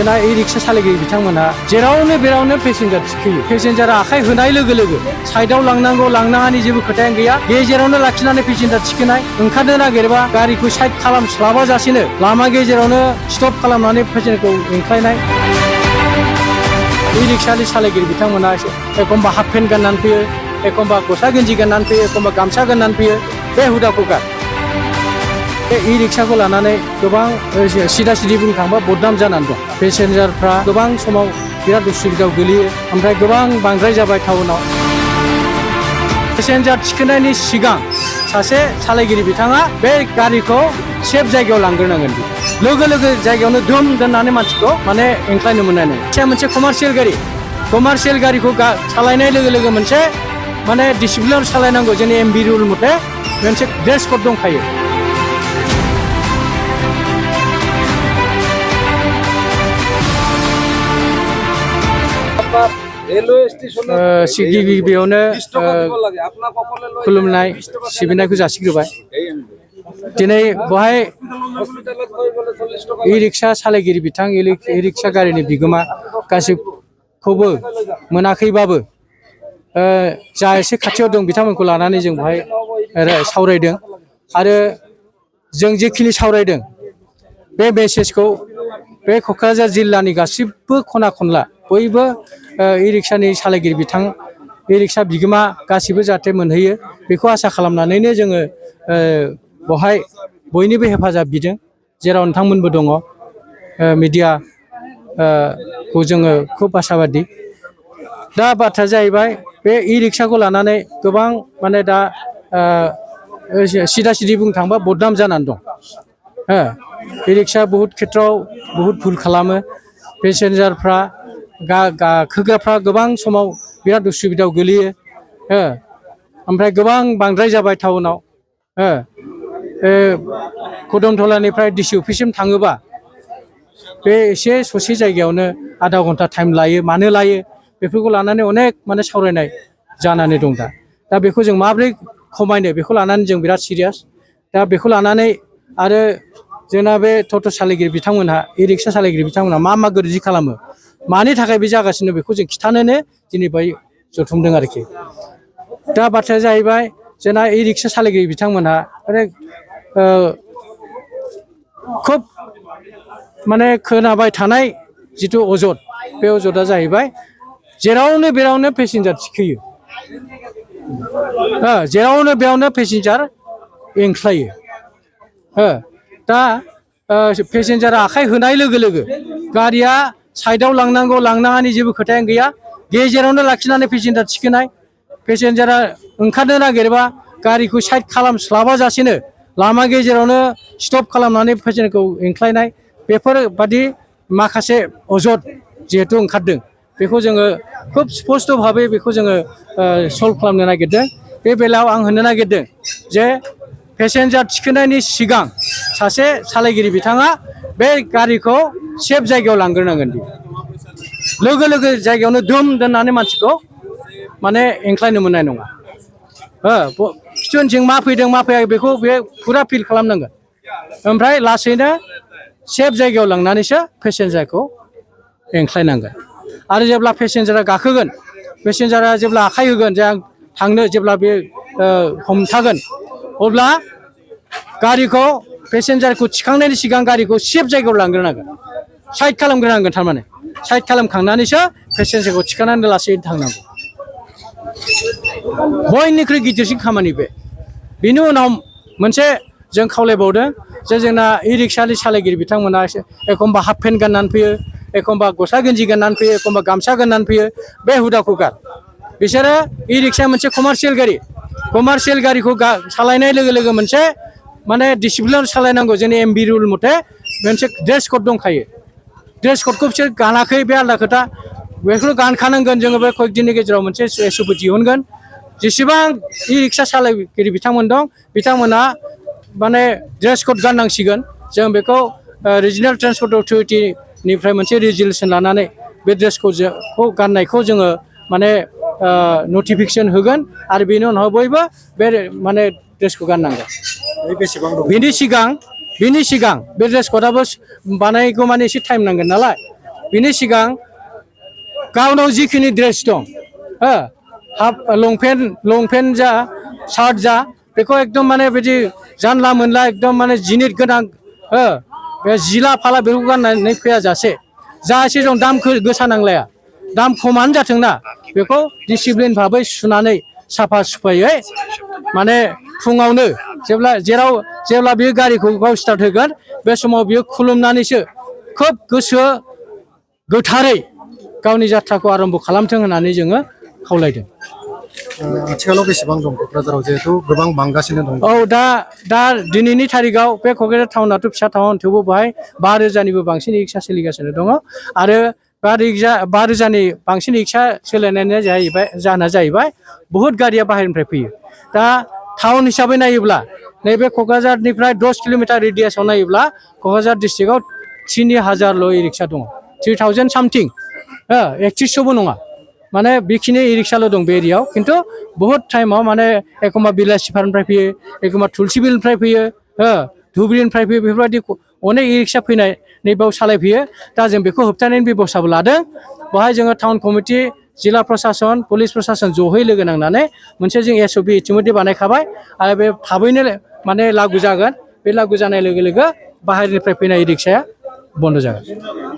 जोंना e rickshaw सालायगिरि बिथांमोना जेरावनो बेरावनो पेसेन्जार थिखोयो। पेसेन्जारा आखाइ होनाय लोगो लोगो साइडआव लांनांगौ लांनाङानि जेबो खोथायानो गैया। गेजेरावनो लाखिनानै पेसेन्जार थिखोनाय, ओंखारनो नागिरबा गारिखौ साइड खालामस्लाबाजासेनो लामा गेजेरावनो स्टप खालामनानै पेसेन्जारखौ एंख्लायनाय। ई रिक्सानि सालायगिरि बिथांमोना एखमबा हाफ पेन्ट गाननानै फैयो, एखमबा गस्ला गेन्जि गाननानै फैयो, एखमबा गामसा गाननानै फैयो। बे हुदाखौ गार। बे ई रिक्साखौ लानानै गोबां सिदा सिदि बुंनो थाङोबा बदनाम जानानै दं। पेसेन्जारफ्रा गोबां समाव बिराद उसुबिदायाव गोलैयो, ओमफ्राय गोबां बांद्राय जाबाय टाउनाव। पेसेन्जार थिखोनायनि सिगां सासे सालायगिरि बिथाङा बे गारिखौ सेफ जायगायाव लांग्रोनांगोन। लोगो लोगो जायगायावनो धुम दोननानै मानसिखौ माने एंख्लायनो मोननाय नङा। मोनसे कमार्शियेल गारिखौ सालायनाय लोगो लोगो मोनसे माने डिसिप्लिनाव सालायनांगौ। जोंनि एमबि रुल मथे मोनसे ड्रेस कोड दंखायो। गिबियावनो खुलुमनाय सिबिनायखौ जासिग्रोबाय। दिनै बहाय ई रिक्सा सालायगिरि बिथां, ई रिक्सा गारिनि बिगोमा गासिबखौबो मोनाखैबाबो जा एसे खाथियाव दं बिथांमोनखौ लानानै जों बहाय सावरायदों। आरो जों जेखिनि सावरायदों बे मेसेजखौ बे क'क्राझार जिल्लानि गासिबो खना खनला बयबो ई रिक्सानि सालायगिरि बिथां, ई रिक्सा बिगोमा गासिबो जाहाथे मोनहैयो बेखौ आसा खालामनानैनो जोङो बहाय बयनिबो हेफाजाब बिदों। जेराव नोंथांमोनबो दङ, मिडिया खौ जोङो खुब आसाबादि। दा बाथ्राया जाहैबाय बे ई रिक्साखौ लानानै गोबां माने दा सिदा सिदि बुंनो थाङोबा बदनाम जानानै दं। ई रिक्सा बहुद खेथ्रआव बहुद भुल खालामो। पेसेन्जारफ्रा गाखोग्राफ्रा गोबां समाव बिराद उसुबिदायाव गोलैयो। ओमफ्राय गोबां बांद्राय जाबाय टाउनाव। कदमथलानिफ्राय डिसि अफिससिम थाङोबा बे एसे ससे जायगायावनो आधा घन्टा टाइम लायो। मानो लायो बेफोरखौ लानानै अनेक माने सावरायनाय जानानै दं। दा बेखौ जों माबोरै खमायनो बेखौ लानानै जों बिराद सिरियास। दा बेखौ लानानै आरो जोंना बे टट' सालायगिरि बिथांमोनहा, ई रिक्सा सालायगिरि बिथांमोनहा मा गोरोन्थि खालामो, मानि थाखाय बे जागासिनो बेखौ जों खिथानोनो दिनै बेहाय जथुमदों आरोखि। दा बाथ्राया जाहैबाय जोंना ई रिक्सा सालायगिरि बिथांमोनहा खुब माने खोनाबाय थानाय जिथु अजद, बे अजदा जाहैबाय जेरावनो बेरावनो पेसेन्जार थिखोयो, जेरावनो बेयावनो पेसेन्जार एंख्लायो। दा पेसेन्जारा आखाइ होनाय लोगो लोगो गारिया साइडआव लांनांगौ लांनाङानि जेबो खोथायानो गैया। गेजेरावनो लाखिनानै पेसेन्जार थिखोनाय, पेसेन्जारा ओंखारनो नागिरबा गारिखौ साइड खालामस्लाबाजासेनो लामा गेजेरावनो स्टप खालामनानै पेसेन्जारखौ एंख्लायनाय, बेफोरबादि माखासे अजद जिहेथु ओंखारदों बेखौ जोङो खुब स्पस्ट' भाबै बेखौ जोङो सल्भ खालामनो नागिरदों। बे बेलायाव आं होननो नागिरदों जे पेसेन्जार थिखोनायनि सिगां सासे सालायगिरि बिथाङा बे गारिखौ सेफ जायगायाव लांग्रोनांगोन। लोगो लोगो जायगायावनो धुम दोननानै मानसिखौ माने एंख्लायनो मोननाय नङा। खिथुउनथिं मा फैदों मा फैयाखै बेखौ बे फुरा फिल खालामनांगोन। ओमफ्राय लासैनो सेफ जायगायाव लांनानैसो पेसेन्जारखौ एंख्लायनांगोन। आरो जेब्ला पेसेन्जारा गाखोगोन, पेसेन्जारा जेब्ला आखाइ होगोन जे आं थांनो, जेब्ला बे हमथागोन, अब्ला गारिखौ पेसेन्जारखौ थिखांनायनि सिगां गारिखौ सेफ जायगायाव लांग्रोनांगोन, साइड खालामग्रोनांगोन। थारमाने साइड खालामखांनानैसो पेसेन्जारखौ थिखांनानै लासैनो थांनांगौ। बयनिख्रुइ गिदिरसिन खामानि बे। बेनि उनाव मोनसे जों खावलायबावदों जे जोंना ई रिक्सानि सालायगिरि बिथांमोना एखमबा हाफ पेन्ट गाननानै फैयो, एखमबा गस्ला गेन्जि गाननानै फैयो, एखमबा गामसा गाननानै फैयो। बे हुदाखौ गार। बिसोरो ई रिक्साया मोनसे कमार्शियेल गारि। कमार्शियेल गारिखौ सालायनाय लोगो लोगो मोनसे माने डिसिप्लिनाव सालायनांगौ। जोंनि एमबि रुल मथे मोनसे ड्रेस कड दंखायो। ड्रेस क'डखौ बिसोर गानाखै बे आलादा खोथा, बेखौ गानखानांगोन। जोङो बे कয়েक दिननि गेजेराव मोनसे एसअपि दिहुनगोन। जेसेबां ई रिक्सा सालायगिरि बिथांमोन दं बिथांमोना माने ड्रेस क'ड गाननांसिगोन। जों बेखौ रिजनेल ट्रेन्सपर्ट अथ'रिटिनिफ्राय मोनसे रेजुलेसन लानानै बे ड्रेस क'डखौ गाननायखौ जोङो माने नटिफिकेसन होगोन। आरो बेनि उनाव बयबो बे माने ड्रेसखौ गाननांगोन। बेनि सिगां बे ड्रेस क'डआबो बानायगौ माने एसे टाइम नांगोन नालाय, बिनि सिगां गावनाव जिखिनि ड्रेस दं हाफ लंपेन्ट जा शार्ट जा बेखौ एकदम माने बिदि जानला मोनला एकदम माने जिनिट गोनां बे जिला फाला बेखौ गाननानै फैयाजासे जा एसे जों दाम गोसा नांलाया दाम खमानो जाथोंना बेखौ डिसिप्लिन भाबै सुनानै साफा सुफायै माने फुङावनो जेब्ला बियो गारिखौ गाव स्टार्ट होगोन बे समाव बियो खुलुमनानैसो खोब गोसो गोथारै गावनि जाथ्राखौ आरम्भ खालामथों होननानै जोङो खावलायदों। आथिखालाव बेसेबां दं क'क्राझाराव जिहेतु गोबां बांगासिनो दं। औ दा दिनैनि थारिखआव बे क'क्राझार टाउनाथ' फिसा टाउन थेवबो बेहाय 5,000निबो बांसिन रिक्सा सोलिगासिनो दङ आरो 5,000नि बांसिन रिक्सा सोलायनायनि जाहोना जाहैबाय बुहुत गारिया बाहेरनिफ्राय फैयो। दा टाउन हिसाबै नायोब्ला नैबे क'क्राझारनिफ्राय 10 किल'मिटार रेडियासआव नायोब्ला क'क्राझार डिस्ट्रिक्टआव 3,000ल' इ रिक्सा दङ 3,000 सामथिं 3100बो नङा माने बेखिनि इ रिक्साल' दं बे एरियायाव खिन्थु बहुत टाइमाव माने एखम्बा बिलासिपारानिफ्राय फैयो एखम्बा तुलसिबिलनिफ्राय फैयो धुबुरीनिफ्राय फैयो बेफोरबायदि अनेक इ रिक्सा फैनाय नैबाव सालायफैयो। दा जों बेखौ होबथानायनि बेबस्थाबो लादों। बेवहाय जोङो टाउन कमिटि जिल्ला प्रसासन पुलिस प्रसासन जयै लोगो नांनानै मोनसे जों SOP इतिमধ্যे बानायखाबाय आरो बे थाबैनो माने लागु जागोन। बे लागु जानाय लोगो लोगो बाहेरनिफ्राय फैनाय इ रिक्साया बन्द' जागोन।